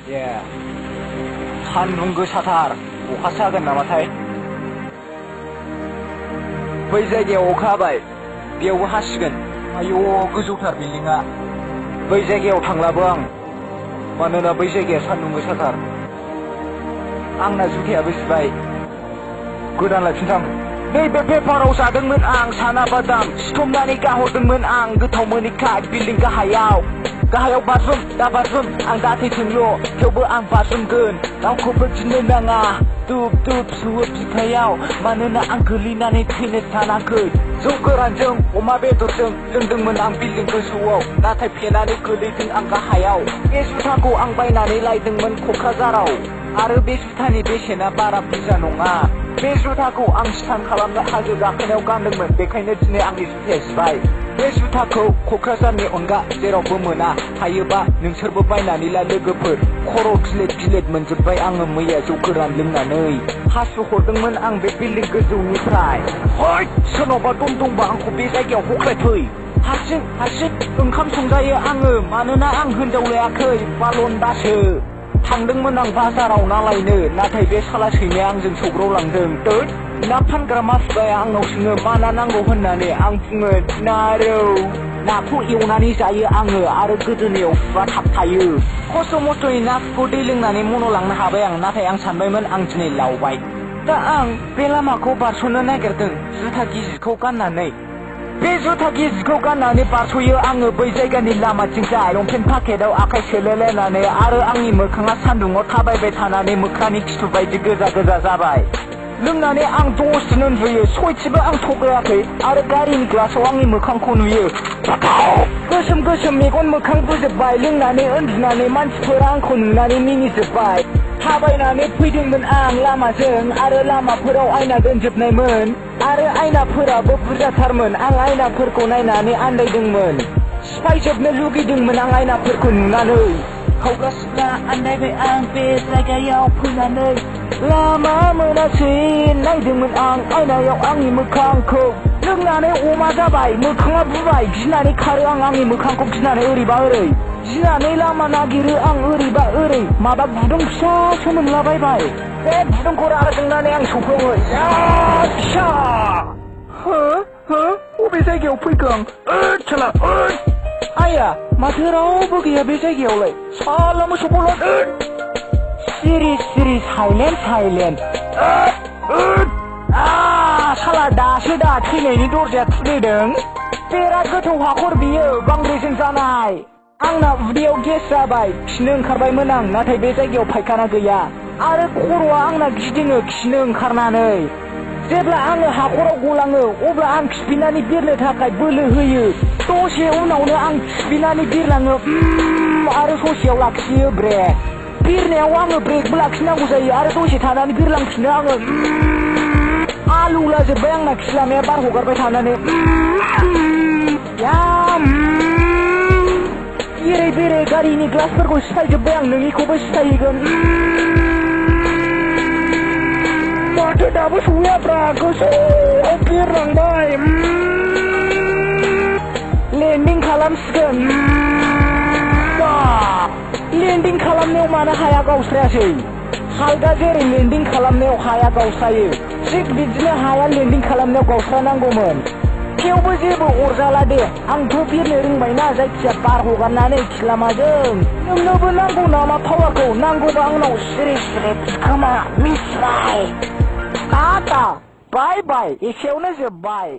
예. सान्दुं गोसाथार अखासो हागोन नामाथाय बै जायगायाव अखा हाबाय बेयावबो हासिगोन आयौ गोजौथार बिल्डिंआ बै जायगायाव थांलाबो आं मानोना बै जायगाया सान्दुं गोसाथार आंना जुथायाबो जिबाय गोदान लायफिनसां नैबे पेपाराव जादोंमोन आं साना बादाम सिथमनानै गाहरदोंमोन आं गोथाव मोनिखा बिल्डिं गाहायाव बाथरुम दा बाथरुम आं दा थैथोंल' थेवबो आं बाथरुमगोन रावखौबो गिनो नाङा दुब दुब सुवो बिखायाव मानोना आं गोलैनानै थैनो सानाखै जौ गोरानजों अमा बेदरजों लोंदोंमोन आं बिल्डिं गोजौआव नाथाय फेनानै गोलैदों आं गाहायाव बे जुथाखौ आं बायनानै लायदोंमोन क'क्राझाराव आरो बे जुथानि बेसेना बारा बुरजा नङा बे जुथाखौ आं स्टान खालामनो हाजो गाखोनायाव गानदोंमोन बेखायनो दिनै आंनि जुथाया जिबाय बे जुथाखौ क'क्राझारनि अनगा जेरावबो मोना हायोबा नोंसोरबो बायनानै ला लोगोफोर खर' गिलेद मोनजोब्बाय आङो मैया जौ गोरान लोंनानै हासु हरदोंमोन आं बे बिल्डिं गोजौनिफ्राय हैद सोरनावबा दंबा आंखौ बे जायगायाव हख्लायफै हारसिं ओंखाम संजायो आङो मानोना आं हिनजाव लायाखै बालनदासो थांदोंमोन आं बाजाराव ना लायनो नाथाय बे साला सैमाया आंजों सौग्रावलांदों थोद ना फानग्रा मानसिया आंनाव सोङो मा ना नांगौ होननानै आं बुङो नारौ नाखौ एवनानै जायो आङो आरो गोदोनायाव सुवा थाबथायो खस्थ' मस्थ'यै नाखौ दै लोंनानै मन' लांनो हाबाय आं नाथाय आं सानबायमोन आं दिनै लावबाय दा आं बे लामाखौ बारस'नो नागिरदों जुथा गिजिखौ गाननानै बे जुथा गिजिखौ गाननानै बारस'यो आङो बै जायगानि लामाथिंजाय लंपेन्ट पाकेटाव आखाइ सोलायलायनानै आरो आंनि मोखाङा सान्दुङाव थाबायबाय थानानै मोख्रानि खिथु बायदि गोजा जाबाय लोंनानै आं दसेनो उन्दुयो सयथिबो आं थगायाखै आरो गारिनि ग्लासाव आंनि मोखांखौ नुयो गोसोम मेगन मोखां बोजोब्बाय लोंनानै उन्दुनानै मानसिफोरा आंखौ नुनानै मिनिजोब्बाय थाबायनानै फैदोंमोन आं लामाजों आरो लामाफोराव आयना दोनजोबनायमोन आरो आयनाफोराबो बुरजाथारमोन आं आयनाफोरखौ नायनानै आन्दायदोंमोन सिफायजोबनो लुगैदोंमोन आं आयनाफोरखौ नुनानै खावग्रा सिख्ला आन्दायबाय आं बे जायगायाव फैनानै लामा मोनासै नायदोंमोन आं आयनायाव आंनि मोखांखौ लोंनानै अमा जाबाय मोखाङा बुबाय गिनानै खारो आं आंनि मोखांखौ गिनानै ओरैबा ओरै गिनानै लामा नागिरो आं ओरैबा ओरै माबा गुदुं फिसासो मोनलाबायबाय बे गुदुंखौ राजोंनानै आं सौफोङो फिसा बबे जायगायाव फैखो आं साला आया माथो रावबो गैया बे जायगायावलाय साला मोसौखौल' सिरि साइलेन्ट साला दासो थैनायनि दरजाया खुलिदों बिराद गोथौ हाखर बियो बांग्रिजों जानाय आंना उदैयाव गेस जाबाय खिनो ओंखारबायमोन आं नाथाय बे जायगायाव फायखाना गैया आरो खर'आ आंना गिदिङो खिनो ओंखारनानै जेब्ला आङो हाखराव गलाङो अब्ला आं खिफिनानै बिरनो थाखाय बोलो होयो दसे उनावनो आं खिफिनानै बिरलाङो आरो ससेयाव लाखियो ब्रेक बिरनायाव आङो ब्रेकबो लाखिनांगौ जायो आरो दसे थानानै बिरलांफिनो आङो आलौलाजोब्बाय आंना खिलामाया बार हगारबाय थानानै बेरे गारिनि ग्लासफोरखौ सिफायजोब्बाय आं नोंनिखौबो सिफायहैगोन माथो दाबो सहैयाब्रा गोजौआव बिरलांबाय लेन्डिं खालामसिगोन लेन्डिं खालामनायाव मानो हाया गावस्रायासै हालगा जेरै लेन्डिं खालामनायाव हाया गावस्रायो थिग बिदिनो हाया लेन्डिं खालामनायाव गावस्रानांगौमोन थेवबो जेबो अरजाला दे आंथ' बिरनो रोंबायना जायखिया बार हगारनानै खिलामाजों नोंनोबो नांगौ नामा पावारखौ नांगौबा आंनाव सिरि खोमा मिथिबाय टाटा बाय एसेयावनो जोब्बाय